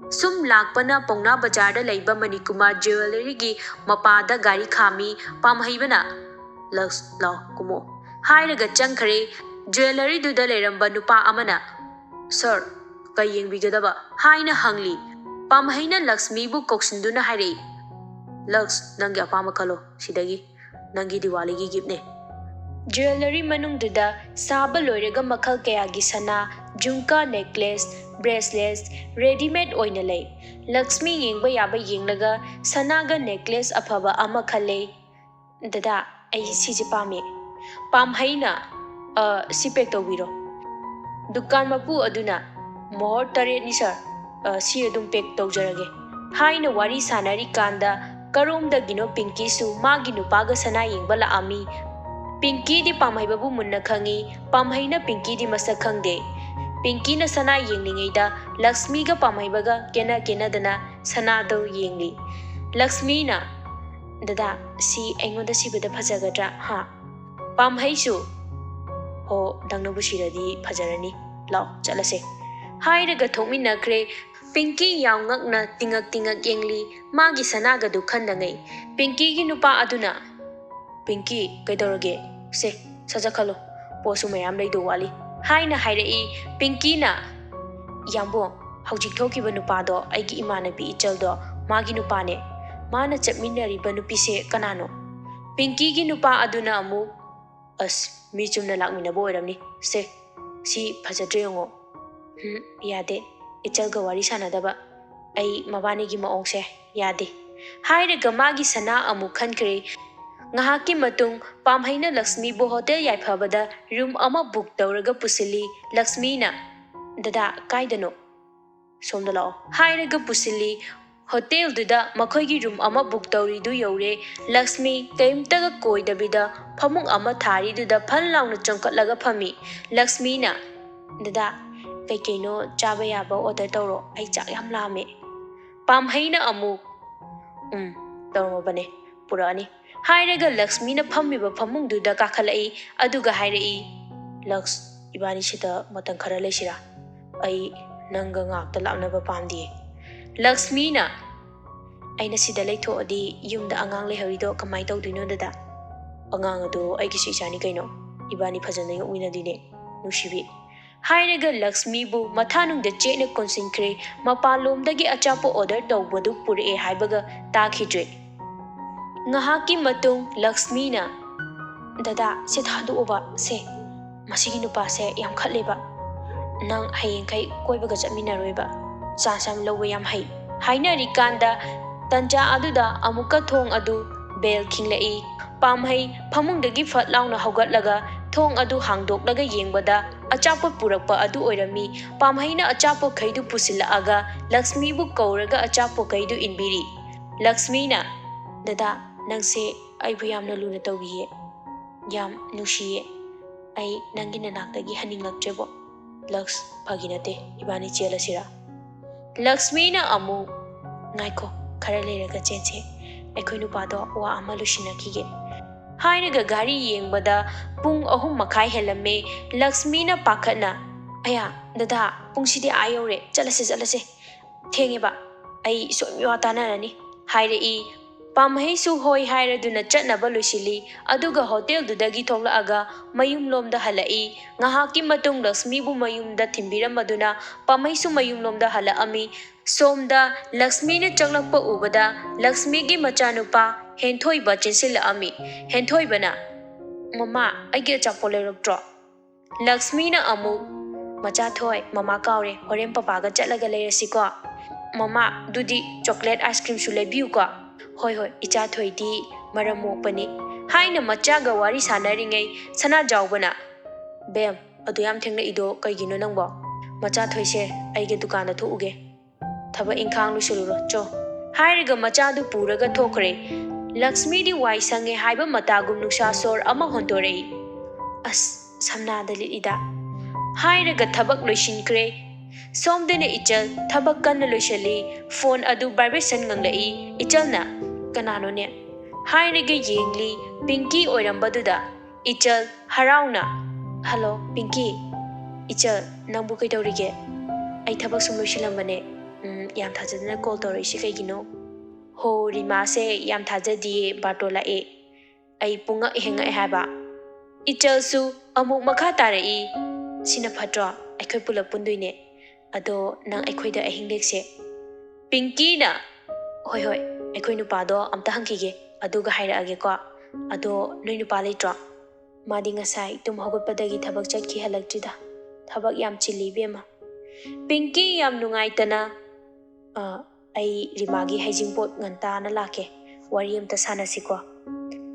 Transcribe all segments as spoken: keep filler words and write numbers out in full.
ꯁꯨꯝ ꯂꯥꯛꯄꯅ ꯄꯥꯎꯅꯥ ꯕꯖꯥꯔꯗ ꯂꯩꯕ ꯃꯅꯤꯀꯨꯃꯥꯔ ꯖ꯭ꯋꯦꯂꯔꯤꯒꯤ ꯃꯄꯥꯗ ꯒꯥꯔꯤ ꯈꯥꯝꯃꯤ꯫ ꯄꯥꯝꯍꯩꯕꯅ, "ꯂꯛꯁ, ꯂꯥꯎ, ꯀꯨꯝꯃꯣ" ꯍꯥꯏꯔꯒ ꯆꯪꯈ꯭ꯔꯦ꯫ ꯖ꯭ꯋꯦꯂꯔꯤꯗꯨꯗ ꯂꯩꯔꯝꯕ ꯅꯨꯄꯥ ꯑꯃꯅ, "ꯁꯥꯔ, ꯀꯩ ꯌꯦꯡꯕꯤꯒꯗꯕ?" ꯍꯥꯏꯅ ꯍꯪꯂꯤ꯫ ꯄꯥꯝꯍꯩꯅ ꯂꯛꯁꯃꯤꯕꯨ ꯀꯧꯁꯤꯟꯗꯨꯅ ꯍꯥꯏꯔꯛꯏ, "ꯂꯛꯁ, ꯅꯪꯒꯤ ꯑꯄꯥꯝꯕ ꯈꯜꯂꯣ ꯁꯤꯗꯒꯤ꯫ ꯅꯪꯒꯤ ꯗꯤꯋꯥꯂꯤꯒꯤ ꯒꯤꯐꯅꯦ"꯫ ꯖ꯭ꯋꯦꯂꯔꯤ ꯃꯅꯨꯡꯗꯨꯗ ꯁꯥꯕ ꯂꯣꯏꯔꯒ ꯃꯈꯜ ꯀꯌꯥꯒꯤ ꯁꯅꯥ, ꯖꯨꯝꯀꯥ, ꯅꯦꯛꯂꯦꯁ, ꯕ꯭ꯔꯦꯁꯂꯦꯠ ꯔꯦꯗꯤꯃꯦꯗ ꯑꯣꯏꯅ ꯂꯩ꯫ ꯂꯛꯁꯃꯤ ꯌꯦꯡꯕ ꯌꯥꯕ ꯌꯦꯡꯂꯒ ꯁꯅꯥꯒ ꯅꯦꯛꯂꯦꯁ ꯑꯐꯕ ꯑꯃ ꯈꯜꯂꯦ꯫ "ꯗꯗꯥ, ꯑꯩ ꯁꯤꯁꯦ ꯄꯥꯝꯃꯦ"꯫ ꯄꯥꯝꯍꯩꯅ, "ꯑ, ꯁꯤ ꯄꯦꯛ ꯇꯧꯕꯤꯔꯣ"꯫ ꯗꯨꯀꯥꯟ ꯃꯄꯨ ꯑꯗꯨꯅ, "ꯃꯣꯍꯣꯔ ꯇꯔꯦꯠꯅꯤ ꯁꯥꯔ, ꯑ, ꯁꯤ ꯑꯗꯨꯝ ꯄꯦꯛ ꯇꯧꯖꯔꯒꯦ" ꯍꯥꯏꯅ ꯋꯥꯔꯤ ꯁꯥꯟꯅꯔꯤꯀꯥꯟꯗ ꯀꯔꯣꯝꯗꯒꯤꯅꯣ ꯄꯤꯡꯀꯤꯁꯨ ꯃꯥꯒꯤ ꯅꯨꯄꯥꯒ ꯁꯅꯥ ꯌꯦꯡꯕ ꯂꯥꯛꯑꯝꯃꯤ꯫ ꯄꯤꯡꯀꯤꯗꯤ ꯄꯥꯝꯍꯩꯕꯕꯨ ꯃꯨꯟꯅ ꯈꯪꯉꯤ, ꯄꯥꯝꯍꯩꯅ ꯄꯤꯡꯀꯤꯗꯤ ꯃꯁꯛ ꯈꯪꯗꯦ꯫ ꯄꯤꯡꯀꯤꯅ ꯁꯅꯥ ꯌꯦꯡꯂꯤꯉꯩꯗ ꯂꯛꯁꯃꯤꯒ ꯄꯥꯝꯍꯩꯕꯒ ꯀꯦꯅ ꯀꯦꯅꯗꯅ ꯁꯅꯥꯗꯣ ꯌꯦꯡꯂꯤ꯫ ꯂꯛꯁꯃꯤꯅ, "ꯗꯗꯥ, ꯁꯤ ꯑꯩꯉꯣꯟꯗ ꯁꯤꯕꯗ ꯐꯖꯒꯗ꯭ꯔꯥ, ꯍꯥ?" ꯄꯥꯝꯍꯩꯁꯨ, "ꯍꯣ, ꯅꯪꯅꯕꯨ ꯁꯤꯔꯗꯤ ꯐꯖꯔꯅꯤ꯫ ꯂꯥꯛꯑꯣ, ꯆꯠꯂꯁꯦ" ꯍꯥꯏꯔꯒ ꯊꯣꯛꯃꯤꯟꯅꯈ꯭ꯔꯦ꯫ ꯄꯤꯡꯀꯤ ꯌꯥꯝ ꯉꯛꯅ ꯇꯤꯉꯛ ꯇꯤꯉꯛ ꯌꯦꯡꯂꯤ, ꯃꯥꯒꯤ ꯁꯅꯥꯒꯗꯨ ꯈꯟꯗꯉꯩ꯫ ꯄꯤꯡꯀꯤꯒꯤ ꯅꯨꯄꯥ ꯑꯗꯨꯅ, "ꯄꯤꯡꯀꯤ, ꯀꯩꯗꯧꯔꯒꯦ? ꯁꯦ, ꯁꯠ ꯆꯠꯈꯠꯂꯣ, ꯄꯣꯠꯁꯨ ꯃꯌꯥꯝ ꯂꯩꯗꯧ ꯋꯥꯠꯂꯤ" ꯍꯥꯏꯅ ꯍꯥꯏꯔꯛꯏ꯫ ꯄꯤꯡꯀꯤꯅ, "ꯏꯌꯥꯝꯕꯣ, ꯍꯧꯖꯤꯛ ꯊꯣꯛꯈꯤꯕ ꯅꯨꯄꯥꯗꯣ ꯑꯩꯒꯤ ꯏꯃꯥꯟꯅꯕꯤ ꯏꯆꯜꯗꯣ, ꯃꯥꯒꯤ ꯅꯨꯄꯥꯅꯦ꯫ ꯃꯥꯅ ꯆꯠꯃꯤꯟꯅꯔꯤꯕ ꯅꯨꯄꯤꯁꯦ ꯀꯅꯥꯅꯣ?" ꯄꯤꯡꯀꯤꯒꯤ ꯅꯨꯄꯥ ꯑꯗꯨꯅ ꯑꯃꯨꯛ, "ꯑꯁ, ꯃꯤ ꯆꯨꯝꯅ ꯂꯥꯛꯃꯤꯟꯅꯕ ꯑꯣꯏꯔꯝꯅꯤ꯫ ꯁꯦ, ꯁꯤ ꯐꯖꯗ꯭ꯔꯦ ꯌꯦꯡꯉꯣ꯫ ꯍꯨꯝ, ꯌꯥꯗꯦ꯫ ꯏꯆꯜꯒ ꯋꯥꯔꯤ ꯁꯥꯟꯅꯗꯕ꯫ ꯑꯩ ꯃꯕꯥꯅꯤꯒꯤ ꯃꯑꯣꯡꯁꯦ ꯌꯥꯗꯦ" ꯍꯥꯏꯔꯒ ꯃꯥꯒꯤ ꯁꯅꯥ ꯑꯃꯨꯛ ꯈꯟꯈ꯭ꯔꯦ꯫ ꯉꯥꯏꯍꯥꯛꯀꯤ ꯃꯇꯨꯡ ꯄꯥꯝꯍꯩꯅ ꯂꯛꯁꯃꯤꯕꯨ ꯍꯣꯇꯦꯜ ꯌꯥꯏꯐꯕꯗ ꯔꯨꯝ ꯑꯃ ꯕꯨꯛ ꯇꯧꯔꯒ ꯄꯨꯁꯤꯜꯂꯤ꯫ ꯂꯛꯁꯃꯤꯅ, "ꯗꯗꯥ, ꯀꯥꯏꯗꯅꯣ?" "ꯁꯣꯝꯗ ꯂꯥꯛꯑꯣ" ꯍꯥꯏꯔꯒ ꯄꯨꯁꯤꯜꯂꯤ꯫ ꯍꯣꯇꯦꯜꯗꯨꯗ ꯃꯈꯣꯏꯒꯤ ꯔꯨꯝ ꯑꯃ ꯕꯨꯛ ꯇꯧꯔꯤꯗꯨ ꯌꯧꯔꯦ꯫ ꯂꯛꯁꯃꯤ ꯀꯔꯤꯝꯇꯒ ꯀꯣꯏꯗꯕꯤꯗ ꯐꯃꯨꯡ ꯑꯃ ꯊꯥꯔꯤꯗꯨꯗ ꯐꯟ ꯂꯥꯎꯅ ꯆꯣꯡꯈꯠꯂꯒ ꯐꯝꯃꯤ꯫ ꯂꯛꯁꯃꯤꯅ, "ꯗꯗꯥ, ꯀꯩꯀꯩꯅꯣ ꯆꯥꯕ ꯌꯥꯕ ꯑꯣꯔꯗꯔ ꯇꯧꯔꯣ, ꯑꯩ ꯆꯥꯛ ꯌꯥꯝ ꯂꯥꯝꯃꯦ"꯫ ꯄꯥꯝꯍꯩꯅ ꯑꯃꯨꯛ, "ꯎꯝ, ꯇꯧꯔꯝꯃꯕꯅꯦ, ꯄꯨꯔꯛꯑꯅꯤ" ꯍꯥꯏꯔꯒ ꯂꯛꯁꯃꯤꯅ ꯐꯝꯃꯤꯕ ꯐꯃꯨꯡꯗꯨꯗ ꯀꯥꯈꯠꯂꯛꯏ꯫ ꯑꯗꯨꯒ ꯍꯥꯏꯔꯛꯏ, "ꯂꯛꯁ, ꯏꯕꯥꯅꯤ ꯁꯤꯗ ꯃꯇꯝ ꯈꯔ ꯂꯩꯁꯤꯔꯥ? ꯑꯩ ꯅꯪꯒ ꯉꯥꯛꯇ ꯂꯥꯞꯅꯕ ꯄꯥꯝꯗꯤꯌꯦ꯫ ꯂꯛꯁꯃꯤꯅ, "ꯑꯩꯅ ꯁꯤꯗ ꯂꯩꯊꯣꯛꯑꯗꯤ ꯌꯨꯝꯗ ꯑꯉꯥꯡ ꯂꯩꯍꯧꯔꯤꯗꯣ ꯀꯃꯥꯏꯅ ꯇꯧꯗꯣꯏꯅꯣ ꯗꯗꯥ? ꯑꯉꯥꯡ ꯑꯗꯣ ꯑꯩꯒꯤꯁꯨ ꯏꯆꯥꯅꯤ ꯀꯩꯅꯣ, ꯏꯕꯥꯅꯤ ꯐꯖꯅ ꯌꯣꯛꯃꯤꯟꯅꯗꯣꯏꯅꯦ ꯅꯨꯡꯁꯤꯕꯤ"꯫ ꯍꯥꯏꯔꯒ ꯂꯛꯁꯃꯤꯕꯨ ꯃꯊꯥꯅꯨꯡꯗ ꯆꯦꯠꯅ ꯀꯣꯟꯁꯤꯟꯈ꯭ꯔꯦ꯫ ꯃꯄꯥꯟꯂꯣꯝꯗꯒꯤ ꯑꯆꯥꯄꯣꯠ ꯑꯣꯔꯗꯔ ꯇꯧꯕꯗꯨ ꯄꯨꯔꯛꯑꯦ ꯍꯥꯏꯕꯒ ꯇꯥꯈꯤꯗ꯭ꯔꯦ꯫ ꯉꯥꯏꯍꯥꯛꯀꯤ ꯃꯇꯨꯡ ꯂꯛꯁꯃꯤꯅ, "ꯗꯗꯥ, ꯁꯦ ꯊꯥꯗꯣꯛꯑꯣꯕ, ꯁꯦ, ꯃꯁꯤꯒꯤ ꯅꯨꯄꯥꯁꯦ ꯌꯥꯝ ꯈꯠꯂꯦꯕ꯫ ꯅꯪ ꯍꯌꯦꯡꯈꯩ ꯀꯣꯏꯕꯒ ꯆꯠꯃꯤꯟꯅꯔꯣꯏꯕ꯫ ꯆꯥꯟꯁ ꯌꯥꯝ ꯂꯧꯕ ꯌꯥꯝ ꯍꯩ"꯫ ꯍꯥꯏꯅꯔꯤꯀꯥꯟꯗ ꯇꯟꯖꯥ ꯑꯗꯨꯗ ꯑꯃꯨꯛꯀ ꯊꯣꯡ ꯑꯗꯨ ꯕꯦꯜ ꯈꯤꯡꯂꯛꯏ꯫ ꯄꯥꯝꯍꯩ ꯐꯃꯨꯡꯗꯒꯤ ꯐꯠ ꯂꯥꯎꯅ ꯍꯧꯒꯠꯂꯒ ꯊꯣꯡ ꯑꯗꯨ ꯍꯥꯡꯗꯣꯛꯂꯒ ꯌꯦꯡꯕꯗ ꯑꯆꯥꯄꯣꯠ ꯄꯨꯔꯛꯄ ꯑꯗꯨ ꯑꯣꯏꯔꯝꯃꯤ꯫ ꯄꯥꯝꯍꯩꯅ ꯑꯆꯥꯄꯣꯠꯈꯩꯗꯨ ꯄꯨꯁꯤꯜꯂꯛꯑꯒ ꯂꯛꯁꯃꯤꯕꯨ ꯀꯧꯔꯒ ꯑꯆꯥꯄꯣꯠꯈꯩꯗꯨ ꯏꯟꯕꯤꯔꯤ꯫ ꯂꯛꯁꯃꯤꯅ, "ꯗꯗꯥ, ꯅꯪꯁꯦ ꯑꯩꯕꯨ ꯌꯥꯝꯅ ꯂꯨꯅ ꯇꯧꯕꯤꯌꯦ, ꯌꯥꯝ ꯅꯨꯡꯁꯤꯌꯦ꯫ ꯑꯩ ꯅꯪꯒꯤ ꯅꯅꯥꯛꯇꯒꯤ ꯍꯟꯅꯤꯡꯂꯛꯇ꯭ꯔꯦꯕꯣ꯫ ꯂꯛꯁ, ꯐꯥꯒꯤ ꯅꯠꯇꯦ, ꯏꯕꯥꯅꯤ ꯆꯦꯜꯂꯁꯤꯔꯥ?" ꯂꯛꯁꯃꯤꯅ ꯑꯃꯨꯛ, "ꯉꯥꯏꯈꯣ, ꯈꯔ ꯂꯩꯔꯒ ꯆꯦꯟꯁꯦ꯫ ꯑꯩꯈꯣꯏ ꯅꯨꯄꯥꯗꯣ ꯋꯥ ꯑꯃ ꯂꯣꯏꯁꯤꯟꯅꯈꯤꯒꯦ"꯫ ꯍꯥꯏꯔꯒ ꯘꯔꯤ ꯌꯦꯡꯕꯗ ꯄꯨꯡ ꯑꯍꯨꯝ ꯃꯈꯥꯏ ꯍꯦꯜꯂꯝꯃꯦ꯫ ꯂꯛꯁꯃꯤꯅ ꯄꯥꯈꯠꯅ, "ꯑꯌꯥ, ꯗꯗꯥ, ꯄꯨꯡꯁꯤꯗꯤ ꯑꯥ ꯌꯧꯔꯦ, ꯆꯠꯂꯁꯦ, ꯆꯠꯂꯁꯦ꯫ ꯊꯦꯡꯉꯦꯕ, ꯑꯩ ꯏꯁꯣꯏ ꯃꯤꯋꯥ ꯇꯥꯅꯔꯅꯤ", ꯍꯥꯏꯔꯛꯏ꯫ ꯄꯥꯝꯍꯩꯁꯨ ꯍꯣꯏ ꯍꯥꯏꯔꯗꯨꯅ ꯆꯠꯅꯕ ꯂꯣꯏꯁꯤꯜꯂꯤ꯫ ꯑꯗꯨꯒ ꯍꯣꯇꯦꯜꯗꯨꯗꯒꯤ ꯊꯣꯛꯂꯛꯑꯒ ꯃꯌꯨꯝꯂꯣꯝꯗ ꯍꯜꯂꯛꯏ꯫ ꯉꯥꯏꯍꯥꯛꯀꯤ ꯃꯇꯨꯡ ꯂꯛꯁꯃꯤꯕꯨ ꯃꯌꯨꯝꯗ ꯊꯤꯟꯕꯤꯔꯝꯃꯗꯨꯅ ꯄꯥꯝꯍꯩꯁꯨ ꯃꯌꯨꯝꯂꯣꯝꯗ ꯍꯜꯂꯛꯑꯝꯃꯤ꯫ ꯁꯣꯝꯗ ꯂꯛꯁꯃꯤꯅ ꯆꯪꯂꯛꯄ ꯎꯕꯗ ꯂꯛꯁꯃꯤꯒꯤ ꯃꯆꯥꯅꯨꯄꯥ ꯍꯦꯟꯊꯣꯏꯕ ꯆꯦꯟꯁꯤꯜꯂꯛꯑꯝꯃꯤ꯫ ꯍꯦꯟꯊꯣꯏꯕꯅ, "ꯃꯃꯥ, ꯑꯩꯒꯤ ꯑꯆꯥꯄꯣꯠ ꯂꯩꯔꯛꯇ꯭ꯔꯣ?" ꯂꯛꯁꯃꯤꯅ ꯑꯃꯨꯛ, "ꯃꯆꯥ ꯊꯣꯏ, ꯃꯃꯥ ꯀꯥꯎꯔꯦ, ꯍꯣꯔꯦꯟ ꯄꯄꯥꯒ ꯆꯠꯂꯒ ꯂꯩꯔꯁꯤꯀꯣ꯫ ꯃꯃꯥ, ꯑꯗꯨꯗꯤ ꯆꯣꯀ꯭ꯂꯦꯠ ꯑꯥꯏꯁ ꯀ꯭ꯔꯤꯝꯁꯨ ꯂꯩꯕꯤꯌꯨꯀꯣ꯫ ꯍꯣꯏ, ꯍꯣꯏ, ꯏꯆꯥ ꯊꯣꯏꯗꯤ ꯃꯔꯝ ꯃꯣꯛꯄꯅꯤ"꯫ ꯍꯥꯏꯅ ꯃꯆꯥꯒ ꯋꯥꯔꯤ ꯁꯥꯟꯅꯔꯤꯉꯩ ꯁꯅꯥꯖꯥꯎꯕꯅ, "ꯕꯦꯝ, ꯑꯗꯨ ꯌꯥꯝ ꯊꯦꯡꯂꯛꯏꯗꯣ ꯀꯩꯒꯤꯅꯣ ꯅꯪꯕꯣ?" "ꯃꯆꯥ ꯊꯣꯏꯁꯦ, ꯑꯩꯒꯤ ꯗꯨꯀꯥꯟꯗ ꯊꯣꯛꯎꯒꯦ꯫ ꯊꯕꯛ ꯏꯪꯈꯥꯡ ꯂꯣꯏꯁꯤꯜꯂꯨꯔꯣ, ꯆꯣ"꯫ ꯍꯥꯏꯔꯒ ꯃꯆꯥꯗꯨ ꯄꯨꯔꯒ ꯊꯣꯛꯈ꯭ꯔꯦ꯫ ꯂꯛꯁꯃꯤꯗꯤ ꯋꯥꯏ ꯁꯪꯉꯦ ꯍꯥꯏꯕ ꯃꯇꯥꯒꯨꯝ ꯅꯨꯡꯁꯥ ꯁꯣꯔ ꯑꯃ ꯍꯣꯟꯗꯣꯔꯛꯏ꯫ "ꯑꯁ, ꯁꯝꯅꯥꯗ ꯂꯤꯠꯂꯤꯗ"꯫ ꯍꯥꯏꯔꯒ ꯊꯕꯛ ꯂꯣꯏꯁꯤꯟꯈ꯭ꯔꯦ꯫ ꯁꯣꯝꯗꯅ ꯏꯆꯜ ꯊꯕꯛ ꯀꯟꯅ ꯂꯣꯏꯁꯤꯜꯂꯤ꯫ ꯐꯣꯟ ꯑꯗꯨ ꯚꯥꯏꯕ꯭ꯔꯦꯁꯟ ꯉꯪꯂꯛꯏ꯫ ꯏꯆꯜꯅ, "ꯀꯅꯥꯅꯣꯅꯦ?" ꯍꯥꯏꯔꯒ ꯌꯦꯡꯂꯤ꯫ ꯄꯤꯡꯀꯤ ꯑꯣꯏꯔꯝꯕꯗꯨꯗ ꯏꯆꯜ ꯍꯔꯥꯎꯅ, "ꯍꯜꯂꯣ, ꯄꯤꯡꯀꯤ꯫ ꯏꯆꯜ, ꯅꯪꯕꯨ ꯀꯩꯗꯧꯔꯤꯒꯦ?" "ꯑꯩ ꯊꯕꯛ ꯁꯨꯝ ꯂꯣꯏꯁꯤꯜꯂꯝꯕꯅꯦ꯫ ꯎꯝ, ꯌꯥꯝ ꯊꯥꯖꯗꯅ ꯀꯣꯜ ꯇꯧꯔꯛꯏꯁꯤ ꯀꯩꯒꯤꯅꯣ? ꯍꯣ, ꯔꯤꯃꯥꯁꯦ ꯌꯥꯝ ꯊꯥꯖꯗꯤꯌꯦ, ꯕꯥꯔꯇꯣꯟ ꯂꯥꯛꯑꯦ꯫ ꯑꯩ ꯄꯨꯡꯉꯛ ꯍꯦꯟꯉꯛꯑꯦ ꯍꯥꯏꯕ꯫ ꯏꯆꯜꯁꯨ ꯑꯃꯨꯛ ꯃꯈꯥ ꯇꯥꯔꯛꯏ꯫ "ꯁꯤꯅ ꯐꯠꯇ꯭ꯔꯣ? ꯑꯩꯈꯣꯏ ꯄꯨꯂꯞ ꯄꯨꯟꯗꯣꯏꯅꯦ꯫ ꯑꯗꯣ ꯅꯪ ꯑꯩꯈꯣꯏꯗ ꯑꯍꯤꯡ ꯂꯦꯛꯁꯦ?" ꯄꯤꯡꯀꯤꯅ, "ꯍꯣꯏ, ꯍꯣꯏ, ꯑꯩꯈꯣꯏ ꯅꯨꯄꯥꯗꯣ ꯑꯝꯇ ꯍꯪꯈꯤꯒꯦ, ꯑꯗꯨꯒ ꯍꯥꯏꯔꯛꯑꯒꯦꯀꯣ꯫ ꯑꯗꯣ ꯅꯣꯏ ꯅꯨꯄꯥ ꯂꯩꯇ꯭ꯔꯣ?" "ꯃꯥꯗꯤ ꯉꯁꯥꯏ ꯇꯨꯝ ꯍꯧꯒꯠꯄꯗꯒꯤ ꯊꯕꯛ ꯆꯠꯈꯤ, ꯍꯜꯂꯛꯇ꯭ꯔꯤꯗ꯫ ꯊꯕꯛ ꯌꯥꯝ ꯆꯤꯜꯂꯤ ꯏꯕꯦꯝꯃ꯫" ꯄꯤꯡꯀꯤ ꯌꯥꯝ ꯅꯨꯡꯉꯥꯏꯇꯅ, "ꯑ, ꯑꯩ ꯔꯤꯃꯥꯒꯤ ꯍꯩꯖꯤꯡꯄꯣꯠ ꯉꯟꯇꯥꯅ ꯂꯥꯛꯀꯦ, ꯋꯥꯔꯤ ꯑꯝꯇ ꯁꯥꯟꯅꯁꯤꯀꯣ꯫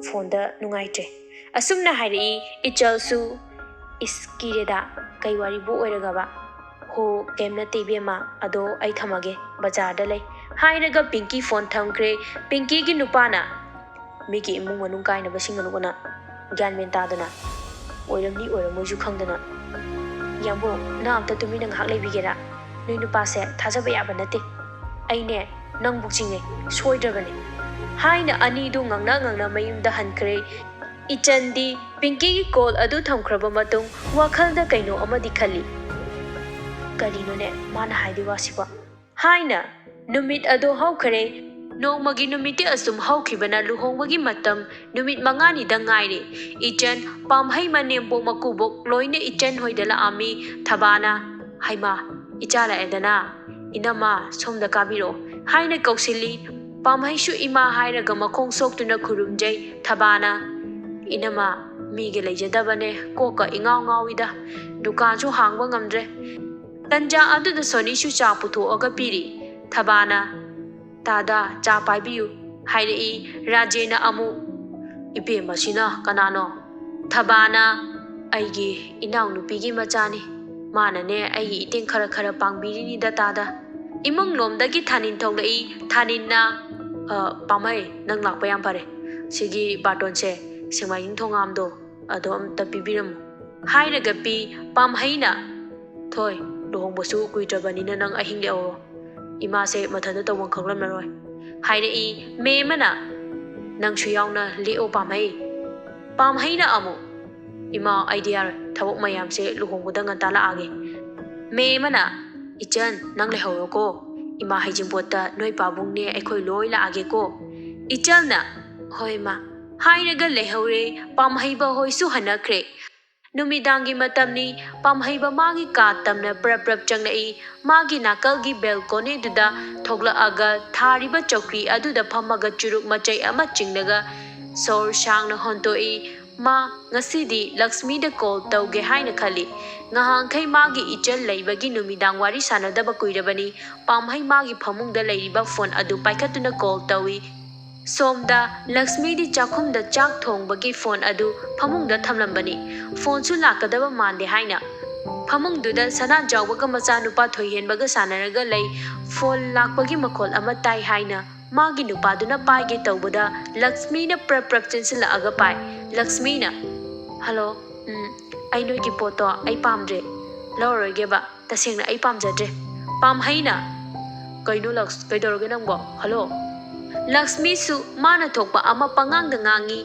ꯐꯣꯟꯗ ꯅꯨꯡꯉꯥꯏꯇ꯭ꯔꯦ꯫" ꯑꯁꯨꯝꯅ ꯍꯥꯏꯔꯛꯏ꯫ ꯏꯆꯜꯁꯨ, "ꯏꯁ, ꯀꯤꯔꯦꯗ, ꯀꯩ ꯋꯥꯔꯤꯕꯨ ꯑꯣꯏꯔꯒꯕ?" "ꯍꯣ, ꯀꯩꯝ ꯅꯠꯇꯦ ꯏꯕꯦꯝꯃ, ꯑꯗꯣ ꯑꯩ ꯊꯝꯃꯒꯦ, ꯕꯖꯥꯔꯗ ꯂꯩ," ꯍꯥꯏꯔꯒ ꯄꯤꯡꯀꯤ ꯐꯣꯟ ꯊꯝꯈ꯭ꯔꯦ꯫ ꯄꯤꯡꯀꯤꯒꯤ ꯅꯨꯄꯥꯅ, "ꯃꯤꯒꯤ ꯏꯃꯨꯡ ꯃꯅꯨꯡ ꯀꯥꯏꯅꯕꯁꯤꯡ ꯑꯗꯨꯒꯅ ꯒ꯭ꯌꯥꯟ ꯃꯦꯟ ꯇꯥꯗꯅ, ꯑꯣꯏꯔꯝꯅꯤ ꯑꯣꯏꯔꯝꯃꯣꯏꯁꯨ ꯈꯪꯗꯅ꯫" "ꯌꯥꯝꯕꯨꯡ, ꯅꯪ ꯑꯝꯇ ꯇꯨꯃꯤꯟꯅ ꯉꯥꯏꯍꯥꯛ ꯂꯩꯕꯤꯒꯦꯔꯥ? ꯅꯣꯏ ꯅꯨꯄꯥꯁꯦ ꯊꯥꯖꯕ ꯌꯥꯕ ꯅꯠꯇꯦ꯫ ꯑꯩꯅꯦ, ꯅꯪꯕꯨ ꯆꯤꯡꯅꯩ, ꯁꯣꯏꯗ꯭ꯔꯕꯅꯦ," ꯍꯥꯏꯅ ꯑꯅꯤꯗꯨ ꯉꯥꯡꯅ ꯉꯥꯡꯅ ꯃꯌꯨꯝꯗ ꯍꯟꯈ꯭ꯔꯦ꯫ ꯏꯆꯟꯗꯤ ꯄꯤꯡꯀꯤꯒꯤ ꯀꯣꯜ ꯑꯗꯨ ꯊꯝꯈ꯭ꯔꯕ ꯃꯇꯨꯡ ꯋꯥꯈꯜꯗ ꯀꯩꯅꯣ ꯑꯃꯗꯤ ꯈꯜꯂꯤ꯫ "ꯀꯔꯤꯅꯣꯅꯦ ꯃꯥꯅ ꯍꯥꯏꯗꯣꯏ ꯋꯥꯁꯤꯕꯣ?" ꯍꯥꯏꯅ ꯅꯨꯃꯤꯠ ꯑꯗꯨ ꯍꯧꯈ꯭ꯔꯦ꯫ ꯅꯣꯡꯃꯒꯤ ꯅꯨꯃꯤꯠꯇꯤ ꯑꯁꯨꯝ ꯍꯧꯈꯤꯕꯅ ꯂꯨꯍꯣꯡꯕꯒꯤ ꯃꯇꯝ ꯅꯨꯃꯤꯠ ꯃꯉꯥꯅꯤꯗ ꯉꯥꯏꯔꯦ꯫ ꯏꯆꯟ, ꯄꯥꯝꯍꯩ, ꯃꯅꯦꯝꯕꯣꯛ, ꯃꯀꯨꯕꯣꯛ ꯂꯣꯏꯅ ꯏꯆꯟ ꯍꯣꯏꯗ ꯂꯥꯛꯑꯝꯃꯤ꯫ ꯊꯕꯥꯅ, "ꯍꯩꯃꯥ, ꯏꯆꯥ ꯂꯥꯛꯑꯦꯗꯅ꯫ ꯏꯅꯝꯃ, ꯁꯣꯝꯗ ꯀꯥꯕꯤꯔꯛꯑꯣ," ꯍꯥꯏꯅ ꯀꯧꯁꯤꯜꯂꯤ꯫ ꯄꯥꯝꯍꯩꯁꯨ ꯏꯃꯥ ꯍꯥꯏꯔꯒ ꯃꯈꯣꯡ ꯁꯣꯛꯇꯨꯅ ꯈꯨꯔꯨꯝꯖꯩ꯫ ꯊꯕꯥꯅ, "ꯏꯅꯝꯃ, ꯃꯤꯒ ꯂꯩꯖꯗꯕꯅꯦ, ꯀꯣꯛꯀ ꯏꯉꯥꯎ ꯉꯥꯎꯏꯗ꯫ ꯗꯨꯀꯥꯟꯁꯨ ꯍꯥꯡꯕ ꯉꯝꯗ꯭ꯔꯦ꯫" ꯇꯟꯖꯥ ꯑꯗꯨꯗ ꯁꯣꯅꯤꯁꯨ ꯆꯥ ꯄꯨꯊꯣꯛꯑꯒ ꯄꯤꯔꯤ꯫ ꯊꯕꯥꯅ, "ꯇꯥꯗ, ꯆꯥ ꯄꯥꯏꯕꯤꯌꯨ," ꯍꯥꯏꯔꯛꯏ꯫ ꯔꯥꯖꯦꯅ ꯑꯃꯨꯛ, "ꯏꯕꯦꯝꯃꯁꯤꯅ ꯀꯅꯥꯅꯣ?" ꯊꯕꯥꯅ, "ꯑꯩꯒꯤ ꯏꯅꯥꯎꯅꯨꯄꯤꯒꯤ ꯃꯆꯥꯅꯤ꯫ ꯃꯥꯅꯅꯦ ꯑꯩꯒꯤ ꯏꯇꯦꯡ ꯈꯔ ꯈꯔ ꯄꯥꯡꯕꯤꯔꯤꯅꯤꯗ ꯇꯥꯗ꯫ ꯏꯃꯨꯡ ꯂꯣꯝꯗꯒꯤ ꯊꯥꯅꯤꯟ ꯊꯣꯛꯂꯛꯏ꯫ ꯊꯥꯅꯤꯟꯅ, "ꯑ, ꯄꯥꯝꯍꯩ, ꯅꯪ ꯂꯥꯛꯄ ꯌꯥꯝ ꯐꯔꯦ꯫ ꯁꯤꯒꯤ ꯕꯥꯔꯇꯣꯟꯁꯦ ꯁꯦꯛꯃꯥꯏꯖꯤꯡ ꯊꯣꯉꯥꯝꯗꯣ ꯑꯗꯣ ꯑꯝꯇ ꯄꯤꯕꯤꯔꯝꯃꯨ," ꯍꯥꯏꯔꯒ ꯄꯤ꯫ ꯄꯥꯝꯍꯩꯅ, "ꯊꯣꯏ, ꯂꯨꯍꯣꯡꯕꯁꯨ ꯀꯨꯏꯗ꯭ꯔꯕꯅꯤꯅ ꯅꯪ ꯑꯍꯤꯡ ꯂꯦꯛꯍꯧꯔꯣ꯫ ꯏꯃꯥꯁꯦ ꯃꯊꯟꯇ ꯇꯧꯐꯝ ꯈꯪꯂꯝꯂꯔꯣꯏ," ꯍꯥꯏꯔꯛꯏ꯫ ꯃꯦꯝꯃꯅ, "ꯅꯪꯁꯨ ꯌꯥꯎꯅ ꯂꯦꯛꯑꯣ ꯄꯥꯝꯍꯩ꯫" ꯄꯥꯝꯍꯩꯅ ꯑꯃꯨꯛ, "ꯏꯃꯥ, ꯑꯩꯗꯤ ꯌꯥꯔꯣꯏ, ꯊꯕꯛ ꯃꯌꯥꯝꯁꯦ ꯂꯨꯍꯣꯡꯕꯗ ꯉꯟꯇꯥ ꯂꯥꯛꯑꯒꯦ꯫" ꯃꯦꯝꯃꯅ, "ꯏꯆꯟ, ꯅꯪ ꯂꯩꯍꯧꯔꯣꯀꯣ, "ꯏꯃꯥ ꯍꯩꯖꯤꯡꯄꯣꯠꯇ ꯅꯣꯏ ꯄꯥꯕꯨꯡꯅꯦ ꯑꯩꯈꯣꯏ ꯂꯣꯏ ꯂꯥꯛꯑꯒꯦꯀꯣ?" ꯏꯆꯜꯅ, "ꯍꯣꯏ ꯃꯥ" ꯍꯥꯏꯔꯒ ꯂꯩꯍꯧꯔꯦ꯫ ꯄꯥꯝꯍꯩꯕ ꯍꯣꯏꯁꯨ ꯍꯟꯅꯈ꯭ꯔꯦ꯫ ꯅꯨꯃꯤꯗꯥꯡꯒꯤ ꯃꯇꯝꯅꯤ꯫ ꯄꯥꯝꯍꯩꯕ ꯃꯥꯒꯤ ꯀꯥ ꯇꯝꯅ ꯄ꯭ꯔꯞ ꯄ꯭ꯔꯞ ꯆꯪꯂꯛꯏ꯫ ꯃꯥꯒꯤ ꯅꯥꯀꯜꯒꯤ ꯕꯦꯜꯀꯣꯅꯤꯗꯨꯗ ꯊꯣꯛꯂꯛꯑꯒ ꯊꯥꯔꯤꯕ ꯆꯧꯀ꯭ꯔꯤ ꯑꯗꯨꯗ ꯐꯝꯃꯒ ꯆꯨꯔꯨꯞ ꯃꯆꯩ ꯑꯃ ꯆꯤꯡꯂꯒ ꯁꯣꯔ ꯁꯥꯡꯅ ꯍꯣꯟꯇꯣꯛꯏ꯫ ꯃꯥ ꯉꯁꯤꯗꯤ ꯂꯛꯁꯃꯤꯗ ꯀꯣꯜ ꯇꯧꯒꯦ ꯍꯥꯏꯅ ꯈꯜꯂꯤ꯫ ꯉꯍꯥꯟꯈꯩ ꯃꯥꯒꯤ ꯏꯆꯜ ꯂꯩꯕꯒꯤ ꯅꯨꯃꯤꯗꯥꯡ ꯋꯥꯔꯤ ꯁꯥꯟꯅꯗꯕ ꯀꯨꯏꯔꯕꯅꯤ꯫ ꯄꯥꯝꯍꯩ ꯃꯥꯒꯤ ꯐꯃꯨꯡꯗ ꯂꯩꯔꯤꯕ ꯐꯣꯟ ꯑꯗꯨ ꯄꯥꯏꯈꯠꯇꯨꯅ ꯀꯣꯜ ꯇꯧꯏ꯫ ꯁꯣꯝꯗ ꯂꯛꯁꯃꯤꯗꯤ ꯆꯥꯛꯈꯨꯝꯗ ꯆꯥꯛ ꯊꯣꯡꯕꯒꯤ ꯐꯣꯟ ꯑꯗꯨ ꯐꯃꯨꯡꯗ ꯊꯝꯂꯝꯕꯅꯤ꯫ ꯐꯣꯟꯁꯨ ꯂꯥꯛꯀꯗꯕ ꯃꯥꯟꯗꯦ ꯍꯥꯏꯅ ꯐꯃꯨꯡꯗꯨꯗ ꯁꯅꯥꯖꯥꯎꯕꯒ ꯃꯆꯥꯅꯨꯄꯥ ꯊꯣꯏꯍꯦꯟꯕꯒ ꯁꯥꯟꯅꯔꯒ ꯂꯩ꯫ ꯐꯣꯟ ꯂꯥꯛꯄꯒꯤ ꯃꯈꯣꯜ ꯑꯃ ꯇꯥꯏ ꯍꯥꯏꯅ ꯃꯥꯒꯤ ꯅꯨꯄꯥꯗꯨꯅ ꯄꯥꯏꯒꯦ ꯇꯧꯕꯗ ꯂꯛꯁꯃꯤꯅ ꯄ꯭ꯔꯞ ꯄ꯭ꯔꯞ ꯆꯦꯟꯁꯤꯜꯂꯛꯑꯒ ꯄꯥꯏ꯫ ꯂꯛꯁꯃꯤꯅ, "ꯍꯜꯂꯣ, ꯎꯝ, ꯑꯩ ꯅꯣꯏꯒꯤ ꯄꯣꯠꯇꯣ ꯑꯩ ꯄꯥꯝꯗ꯭ꯔꯦ, ꯂꯧꯔꯔꯣꯏꯒꯦꯕ, ꯇꯁꯦꯡꯅ ꯑꯩ ꯄꯥꯝꯖꯗ꯭ꯔꯦ꯫" ꯄꯥꯝꯍꯩꯅ, "ꯀꯩꯅꯣ ꯂꯛꯁ, ꯀꯩꯗꯧꯔꯒꯦ ꯅꯪꯕꯣ? ꯍꯜꯂꯣ?" ꯂꯛꯁꯃꯤꯁꯨ ꯃꯥꯅ ꯊꯣꯛꯄ ꯑꯃ ꯄꯉꯥꯡꯗ ꯉꯥꯡꯉꯤ꯫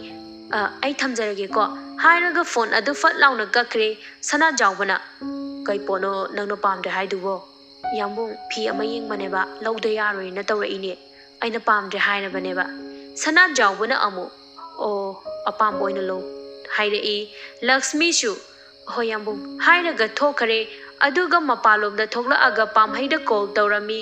"ꯑ, ꯑꯩ ꯊꯝꯖꯔꯒꯦꯀꯣ" ꯍꯥꯏꯔꯒ ꯐꯣꯟ ꯑꯗꯨ ꯐꯠ ꯂꯥꯎꯅ ꯀꯛꯈ꯭ꯔꯦ꯫ ꯁꯅꯥꯖꯥꯎꯕꯅ, "ꯀꯩ ꯄꯣꯠꯅꯣ ꯅꯪꯅ ꯄꯥꯝꯗ꯭ꯔꯦ ꯍꯥꯏꯗꯨꯕꯣ?" "ꯌꯥꯝꯕꯨꯡ, ꯐꯤ ꯑꯃ ꯌꯦꯡꯕꯅꯦꯕ, ꯂꯧꯗ ꯌꯥꯔꯣꯏꯅ ꯇꯧꯔꯛꯏꯅꯦ꯫ ꯑꯩꯅ ꯄꯥꯝꯗ꯭ꯔꯦ ꯍꯥꯏꯔꯕꯅꯦꯕ꯫" ꯁꯅꯥꯖꯥꯎꯕꯅ ꯑꯃꯨꯛ, "ꯑꯣ, ꯑꯄꯥꯝꯕ ꯑꯣꯏꯅ ꯂꯧ" ꯍꯥꯏꯔꯛꯏ꯫ ꯂꯛꯁꯃꯤꯁꯨ, "ꯍꯣꯏ ꯌꯥꯝꯕꯨꯡ" ꯍꯥꯏꯔꯒ ꯊꯣꯛꯈꯔꯦ꯫ ꯑꯗꯨꯒ ꯃꯄꯥꯟꯂꯣꯝꯗ ꯊꯣꯛꯂꯛꯑꯒ ꯄꯥꯝꯍꯩꯗ ꯀꯣꯜ ꯇꯧꯔꯝꯃꯤ꯫